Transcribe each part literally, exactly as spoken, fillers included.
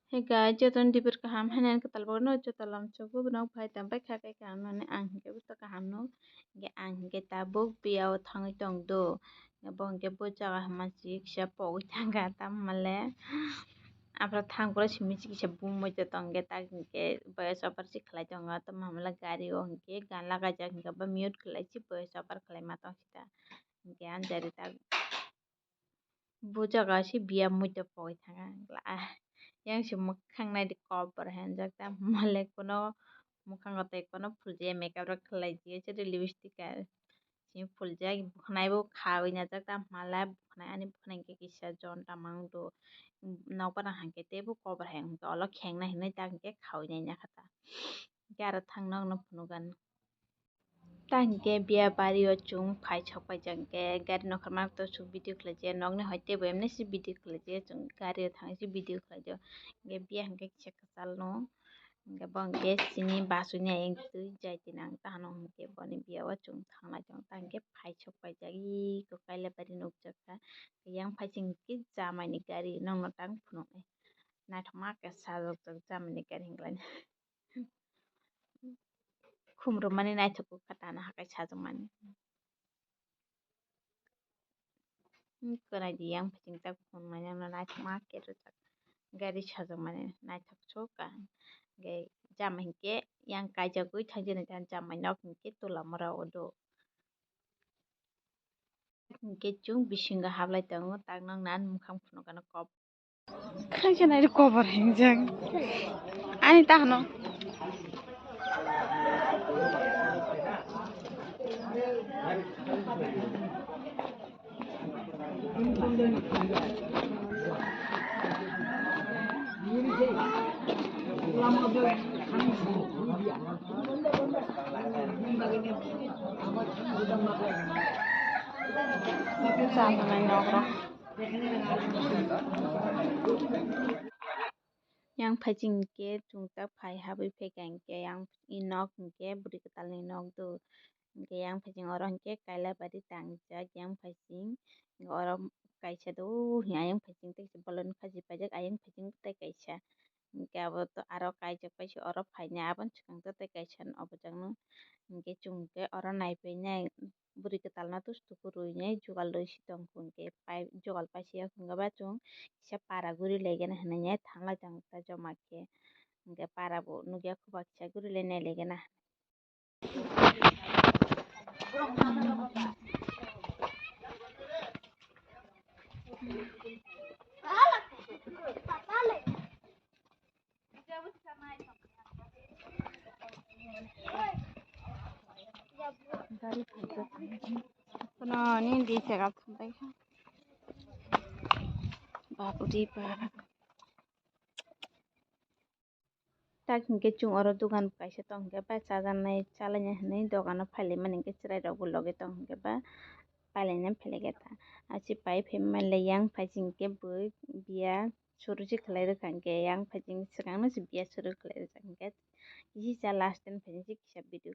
Hey guys, jotono dibir kaham, haino kwtal bagwi no joto lamsogo, bono phai tam bai kha khe kaham nani ang hinkhe bo kaham no, hinkhe ang hinkhe tabuk biya o thangwi tong do, bo hinkhe bo jaga hwnma si kisa pogwi thangkha, tamo le aphuru thang phuru simi si kisa bumui tongkhe, tak hinkhe voice over si khlai tongo, tamo le gari o hinkhe gan lagaijak hinkhe bo mute khlai si voice over khlai ma tong sita, hinkhe ang jari tak. Bo jaga se biya muitu pogwi thangkha, ah, yang se mwkhang naidi kobor hinjak ta, mole kuno mwkhango tei kuno phuljak, makeup rok khlai jio, se lipstick ka se phuljak, bwkhwnai bo khawi najak ta, mala bwkhwnai ani bwkhwnai hwnkhe kisa jonta mang do, nokbar hwnkhe teibo kobor hai hwnkhe olo khengna hinwi ta hwnkhe khawi nai nakha ta, hwnkhe aro thang nokno phunukgani. Ta hinkhe biya bari o chwng phai sok paijak hinkhe gari nokharma to chwng video khlaijak, nokni hoi teibo emni se video khlaijak, chwng gari o thangwi se video khlaijak. Hinkhe biya hinkhe kisa kwchal no, hinkhe bo hinkhe chini bachoi ni ayang twi jai tini ang tahano hinkhe boni biya o chwng thanglai tongo. Ta hinkhe phai sok paijak iko Kailabari nukjakha. Yang phai chwng hinkhe jamai ni gari nokno tang phunuknai. Naithokma khe sajokjak jamai ni gari hinklai. Khumrwmani naithok kha tana hakai sajwkmani. Kwnaidi yang phai chwng tak phunuknai nokno naithokma khe rwjak. Gari sajwkmani naithok so ka. Hinkhe jama hinkhe yang kaijagwi thangjani than jamai nok hinkhe tola mora o do. Hinkhe chwng bisingo hablai tongo, tak nokno ani mwkhang phunukgano kop. Khakhe nai rw kobor hingjak. Ani tahano. Yang phai chwng hinkhe chwng ta phai habwi phaikha hinkhe yang i nok hinkhe bwrwi kwtalni nok do. Hinkhe yang phai chwng oro hinkhe Kailabari tangjak, yang phai chwng oro kaisa do, ayang phai chwng tei bolon khachi paijak, ayang phai chwng tei kaisa. Hinkhe abo to aro kaijak paisa oro phainai, aboni swkang to tei kaisa obo jang no. Hinkhe chwng hinkhe oro naipainai. Bwrwi kwtalno tustuku rwinai jugal rwi si tongkha, hinkhe pai jugal paisiya hinkhe ba chwng kisa para guri laigena hinwi thanglai tongo ta joma khe, hinkhe para bo nukya khe ba kisa guri lainai laigena. Kono ni di chega thumbai kha. Bapre bap. Tak hinkhe chwng oro dogan kaisa tong hinkhe bai chajaknai chalainai hinwi dogano phailaimani hinkhe chwrairokbo logi tong hinkhe ba pailainai phailaikha ta. Achi pai phaimani le yang phai chwng hinkhe bui biya. Suru se khlai rwkha hinkhe yang phai chwng swkang no se biya suru khlai rwkha hinkhe kisa last time phai se kisa video.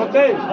Okay.